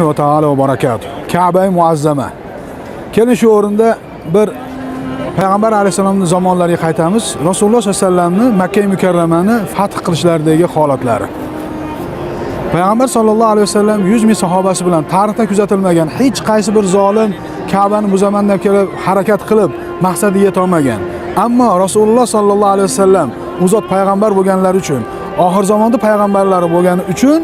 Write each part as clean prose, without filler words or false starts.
Rahmatullohi va taolo va barakatuh. Ka'ba muazzama. Keling, shu o'rinda bir payg'ambar alayhissalomning zamonlariga qaytamiz. Rasululloh sollallohu alayhi vasallamni Makka mukarramani fath qilishlaridagi holatlari. Payg'ambar sollallohu alayhi vasallam 100 ming sahobasi bilan tarixda kuzatilmagan hech qaysi bir zolim Ka'bani buzaman deb kelib harakat qilib maqsadiga yetolmagan. Ammo Rasululloh sollallohu alayhi vasallam u zot payg'ambar bo'lganlari uchun, oxir zamonda payg'ambarlari bo'lgani uchun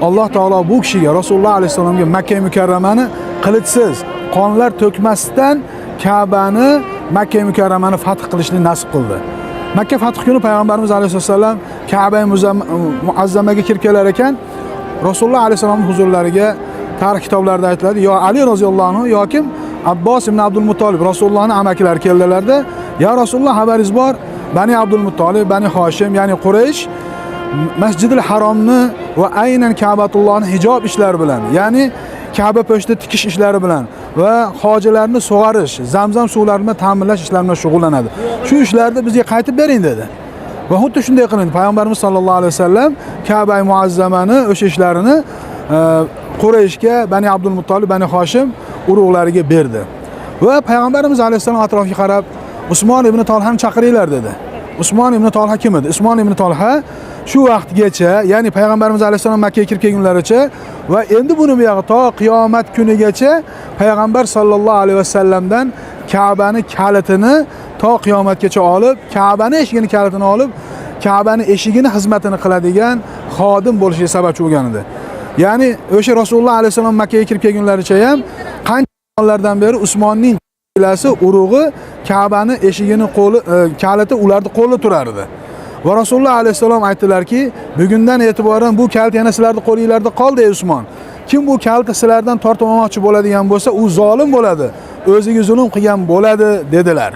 Alloh taolo bu kishiga, Rasululloh alayhissalomga Makka mukarramani qilichsiz, qonlar to'kmasdan Ka'bani, Makka mukarramani fath qilishni nasib qildi. Makka fath kuni payg'ambarimiz alayhissalom Ka'ba muazzamaga kirib kelar ekan, Rasululloh alayhissalomning huzurlariga, tarix kitoblarida aytiladi, yo Ali roziyallohu anhu yoki Abbos ibn Abdul Muttolib, Rasulullohning amakilari keldilarda, "Ya Rasululloh, xabaringiz bor, Bani Abdul Muttolib, Bani Hoshim, ya'ni Quraysh Masjidil Haromni va aynan Ka'batullohni hijob ishlari bilan, ya'ni Ka'ba po'shti tikish ishlari bilan va hojilarni sug'arish, Zamzam suvlari bilan ta'minlash ishlari bilan shug'ullanadi. Shu ishlarni bizga qaytib bering", dedi. Va xuddi shunday qilindi. Payg'ambarimiz sollallohu alayhi vasallam Ka'ba muazzamani o'sha ishlarini Qurayshga, Bani Abdul Muttolib, Bani Hoshim urug'lariga berdi. Va payg'ambarimiz alayhissalom atrofga qarab, "Usmon ibn Tolhani chaqiringlar", dedi. Usmon ibn Tolha kim edi? Usmon ibn Tolha shu vaqtgacha, ya'ni payg'ambarimiz alayhissalom Makkaga kirib kelgunlaricha va endi buni buyog'i to qiyomat kunigacha payg'ambar sollallohu alayhi vasallamdan Ka'bani kalitini to qiyomatgacha olib, Ka'bani eshigini kalitini olib, Ka'bani eshigini xizmatini qiladigan xodim bo'lishiga sababchi bo'lgan edi. Ya'ni o'sha Rasululloh alayhissalom Makkaga kirib kelgunlaricha ham qancha zamonlardan beri Usmonning oilasi, urug'i Ka'bani eshigini qo'li kaliti ularni qo'lida turar edi. Va Rasululloh alayhissalom aytdilarki, "Bugundan e'tiboran bu kalit yana sizlarning qo'lingizda qoldi, ey Usmon. Kim bu kalitni sizlardan tortib olmoqchi bo'ladigan bo'lsa, u zolim bo'ladi, o'ziga zulm qilgan bo'ladi", dedilar.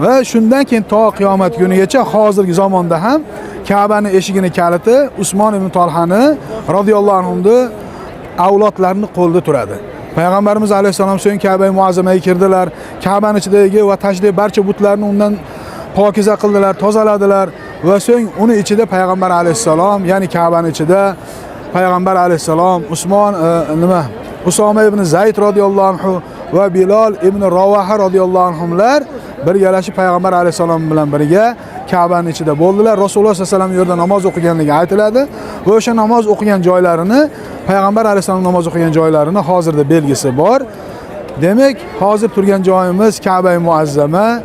Va shundan keyin to qiyomat kunigacha hozirgi zamonda ham Ka'bani eshigini kaliti Usmon ibn Tolhani radhiyallohu anhu avlodlarini qo'lida turadi. Payg'ambarimiz alayhissalom so'ng Ka'ba muazzamaga kirdilar. Ka'bani ichidagi va tashidagi barcha butlarni undan pokiza qildilar, tozaladilar va so'ng uni ichida payg'ambar alayhissalom, ya'ni Ka'bani ichida payg'ambar alayhissalom, Usmon nima, Usoma ibn Zayd radhiyallohu anhu va Bilol ibn Ravaha radhiyallohu anhumlar birgalashib payg'ambar alayhissalom bilan birga Ka'bani ichida bo'ldilar. Rasululloh sollallohu alayhi vasallam u yerda namoz o'qiganligi aytiladi va o'sha namoz o'qigan joylarini, payg'ambar alayhissalom namoz o'qigan joylarini hozirda belgisi bor. Demak, hozir turgan joyimiz Ka'ba muazzama.